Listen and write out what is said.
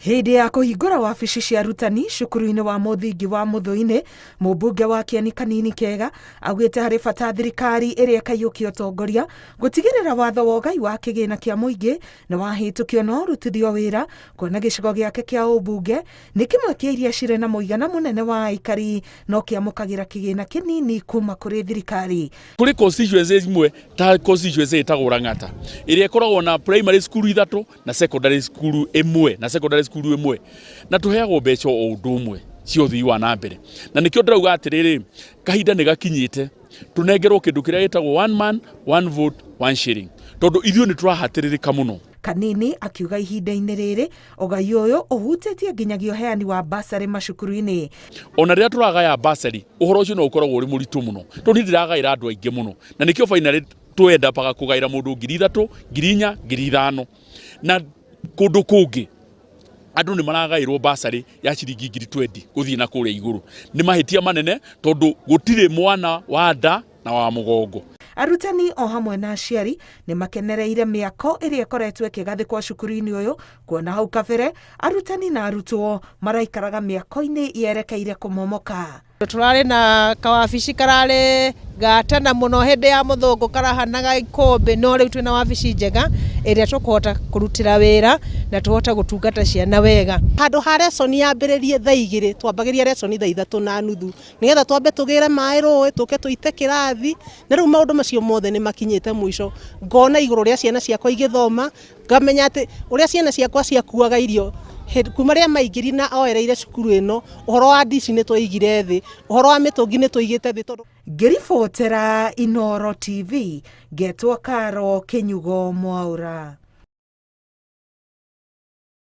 Hĩndĩ ya kũhingũra wabici cia arutani cukuru-inĩ wa mũthingi wa Mũthũinĩ, mũmbunge wa Kĩeni Kanini Kega augĩte harĩ bata thirikari ĩrĩa ĩkaiyũkia ũtongoria gũtigĩrĩra watho wa ũgai wa kĩgĩna kĩa mũingĩ nĩ wahĩtũkio na ũrutithio wĩra, kuona gĩcigo gĩake kĩa ũmbunge nĩ kĩmwe kĩa iria cirĩ na mũigana mũnene wa aikari no kĩamũkagĩra kĩgĩna kĩnini kuma kũrĩ thirikari. Kũrĩ constituency imwe ta constituency ĩtagwo Lang'ata ĩrĩa ĩkoragwo na primary school ithatũ na secondary school ĩmwe na secondary school ĩmwe na tũheagwo mbeca o ũndũ ũmwe cia ũthii wa na mbere, na nĩkĩo ndĩrauga atĩrĩrĩ, kahinda nĩ gakinyĩte tũnengerwo kĩndũ kĩrĩa gĩtagwo one man one vote one shilling, tondũ ithuĩ nĩ tũrahatĩrĩrĩka mũno. Kanini akiuga ihinda-inĩ rĩrĩ ũgai ũyũ ũhutĩtie nginyagia ũheani wa basarĩ macukuru-inĩ. Ona rĩrĩa tũragaya basarĩ ũhoro ũcio no ũkoragwo ũrĩ mũritũ mũno, tondũ niĩ ndiragaĩra andũ aingĩ mũno, na nĩkĩo finally twendabaga kũgaĩra mũndũ 3000, 4000, 5000, na kũndũ kũngĩ andũ nĩ maragaĩrwo basarĩ ya ciringi 20,000 gũthiĩ na kũrĩa igũrũ. Nĩ mahĩtia manene tondũ gũtirĩ mwana wa nda na wa mũgongo. Arutani o hamwe na aciari nĩ makenereire mĩako ĩrĩa ĩkoretwo ĩkĩgathĩkwo cukuru-inĩ ũyũ, kuona hau kabere arutani na arutwo maraikaraga mĩako-inĩ yerekeire kũmomoka. Tũrarĩ na kawabici kararĩ ga tene mũno hĩndĩ ya mũthũngũ karahanaga ikũmbĩ, no rĩu twĩna wabici njega ĩrĩa tũkũhota kũrutĩra wĩra na tũhote gũtungata ciana wega. Handũ ha lesson yambĩrĩrie thaa 2, twambagĩria lesson thaa 3:30 nĩgetha twambe tũgĩre maĩ rũĩ, tũke tũite kĩrathi, na rĩu maũndũ macio mothe nĩ makinyĩte mũico. Ngona igũrũ rĩa ciana ciakwa igĩthoma, ngamenya atĩ ũrĩa ciana ciakwa ciakuaga irio kuma rĩrĩa maingĩrire na oereire cukuru ĩno, ũhoro wa ndici nĩ twaigire thĩ, ũhoro wa mĩtũngi nĩ tũigĩte thĩ tondũ. Ngĩribotera Inooro TV, ngetwo Karo Kĩnyugo Mwaũra.